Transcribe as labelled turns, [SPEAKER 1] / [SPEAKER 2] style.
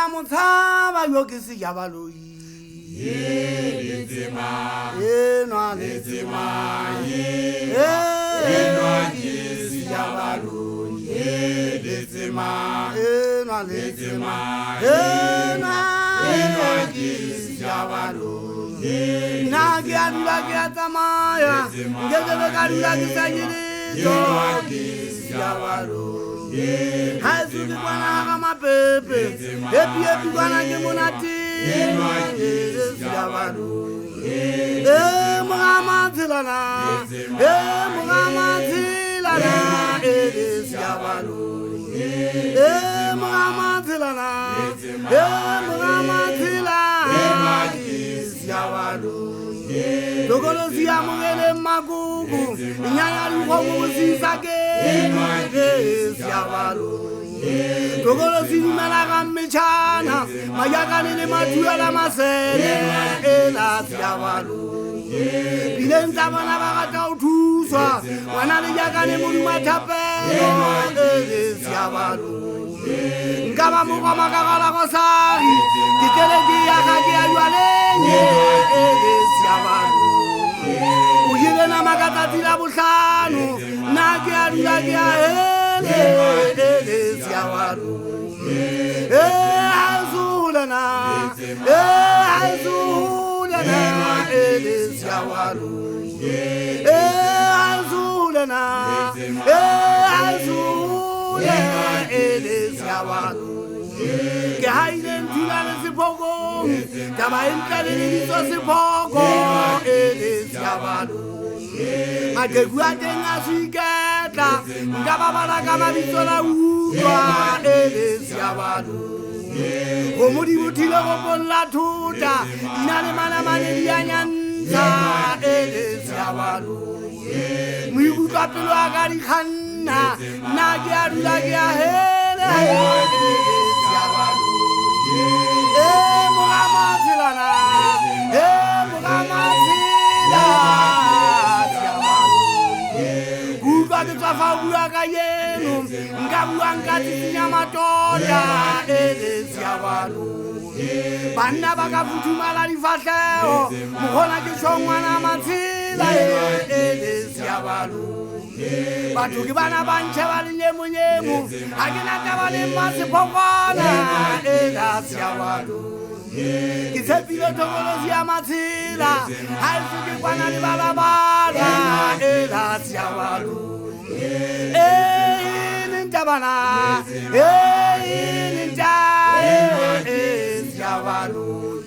[SPEAKER 1] a mo tshaba yo ke sejabaloi. Enwa letsema, enwa ke sejabaloi. Enwa letsema, enwa ke sejabaloi. Nna ke a dula ke a tsamaya, nkekebe ka dula ke sa nyeletso ke sejabaloi. Ha eso ke kwana ga mapepe, epi kwana ke monateng sejabaloi. E moga matshelana, e moga matshelana, e le sejabaloi. E moga matshelana, e moga matshelana ke sejabaloi. Tokolosi ya mogele makuku, nyanya dikgomo bosisa ke sejabaloi. Tokolosi dumela ga mmetšhana, majakane le mathuela masele e la sejabaloi. Pileng tsa bona ba rata ho thuswa, ngwana le jakane moduma thapelo e le sejabaloi. Nka ba mogoma ka gala gosari, ke tlele ke ya ga ke ya jwaleng e le sejabaloi. O jele nama ka tsatsi la bohlano, nna ke a dula ke a hele e le sejabaloi. E ha eso holena, e ha eso holena e le sejabaloi. E ha eso holena, e ha eso holena e le sejabaloi. Ke haile nthula le sephokong, taba e ntle le lebitso sephoko e le sejabaloi. Maqheku a teng a suiketla, nka ba bala ka mabitso la utlwa e le sejabaloi. Kgomo di bothile kopong la thota, di na le manamane di a nyantsha e le sejabaloi. Moikutlwa pelo a ka di kganna, nna ke a dula ke a hele e le sejabaloi. E moga matshelana, e moga matshela sejabaloi. Kutlwa ke tswa fa o bua ka eno, nka bua nka tsitsinya matota e le sejabaloi. Banna ba ka futhumala difahleho, mokgona ke tjho ngwana matshela e le sejabaloi. Batho ke bana ba ntjheba le nyemonyemo, ha ke na taba le mmasephokwana e la sejabaloi. Ke tshepile tokolosi ya matshela, ha eso ke kwana le balabala e la sejabaloi. E ntabana, e nta e sejabaloi.